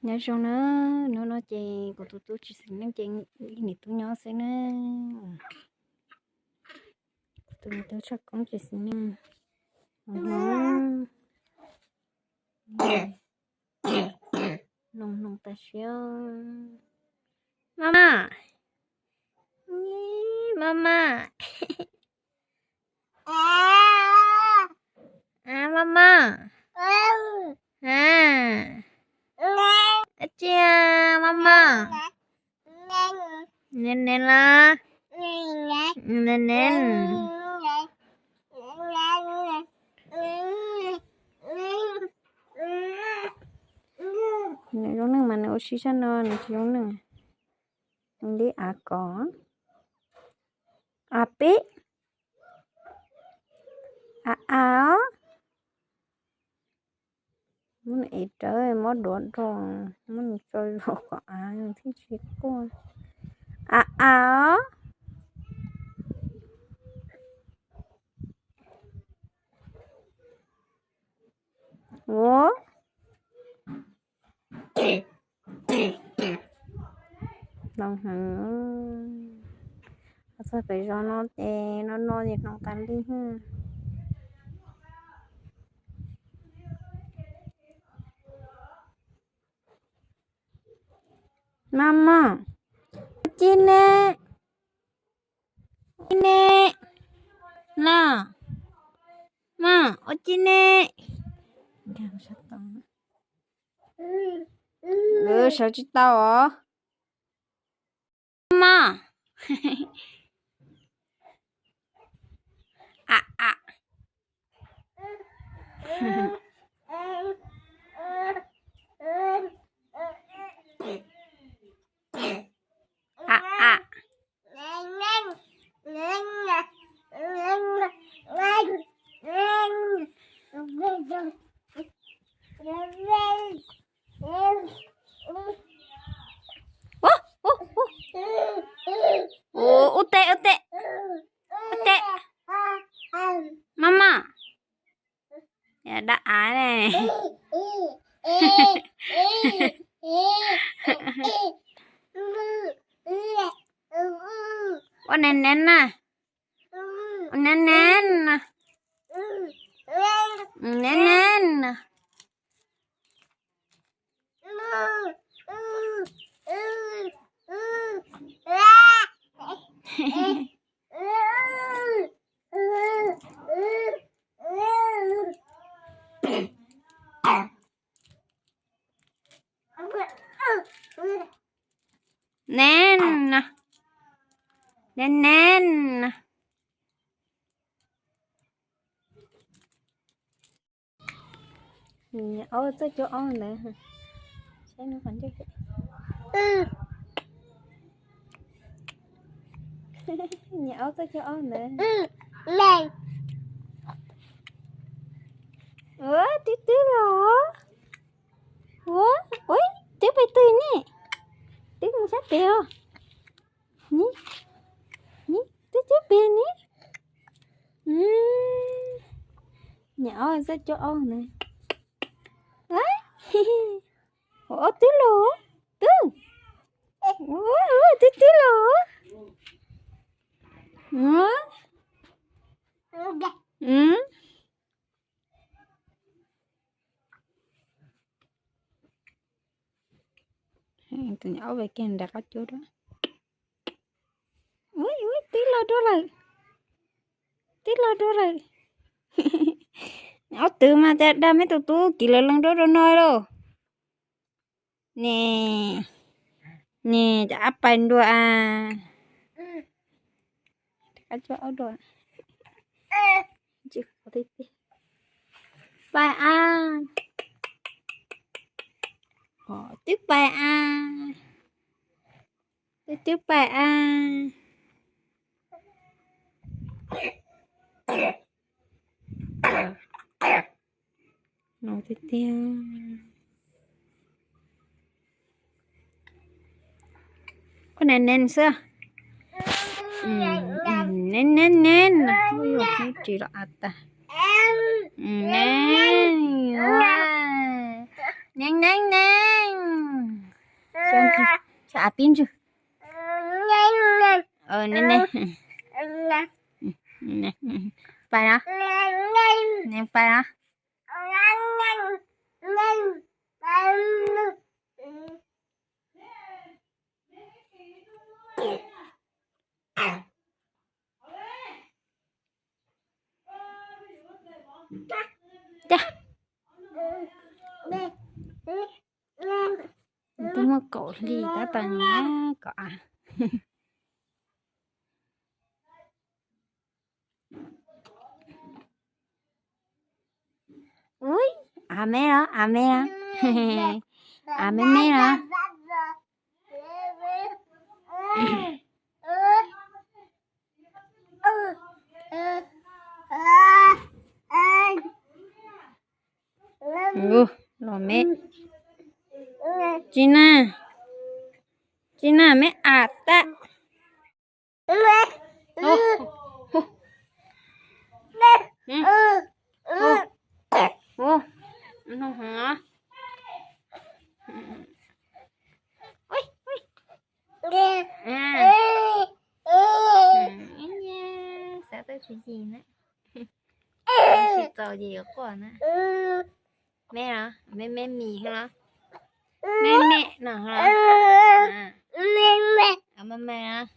Nyob zoo na, hnub no ces kuv tus tub tsis xeem neej ces ib niam tub nyob xwb na. Kuv tus me tub tshaj koob tsis xeem neej. Mloog mloog tas siab. Maj maj, maj maj, maj maj, dab tsi, maj maj, nees nees los, nees nees. Nws zoo neej mas nws ua si sab no nws tsis zoo neej. Nws li av kos, av peb, av av os. Muab nws ev rawv, muab duav rau, muab nws tso zuav kom av nws thiaj tsis quaj. Av av os. Ua, hloov heev. Txog pem zos no ces no no ces hloov tas li. Maj maj, ua ci ne, ua ci ne, los, maj ua ci ne. Sawv tsis tau os. Maj, a a, a a. Ua, ua, ua. Ua, ua tes, ua tes, ua tes. Maj maj, dab av ne. Ua nees nees na. Ua nees nees na. Nees nees na. Nees na, nees nees na. Nyiam aub txawj cuab aub ntawd. Saib nws qhov ncauj. Nyiam aub txawj cuab aub ntawd. Ua, twb twb los. Ua, ua, twb pem twg ne? Twb mus sab pem os. Ni, ni, twb twb pem ni. Nyiam aub txawj cuab aub ntawd. Ua, twb los, twb. Ua, twb twb los. Tus nyuam aub ve kiag nram qab cuab. Ua, ua, twb los dua lawm. Twb los dua lawm. Aub twb mas cas dag meb tus tub kiv lawv lees dua rau no lauj. Ne, ne, cas ab pais ntua a. Pais a. Twb pais a. Twb twb pais a. No tiag tiag. Ua nees nees xwb. Nees nees nees. Ua ris los av tag. Nees, nees nees. Tshuav av pib ntswg. Ne, ne. Pais no. Ne pais no. Twb muaj kaum hli tab tom nyiam kaum av. Ui, av me los, av me los. Av me me los. Los me. Tsis na, tsis na me av tag. Xav tau tswv yim na. Tsis txaus ces yuav quaj na. Me los, me me mis los. Me me no los. Me me los.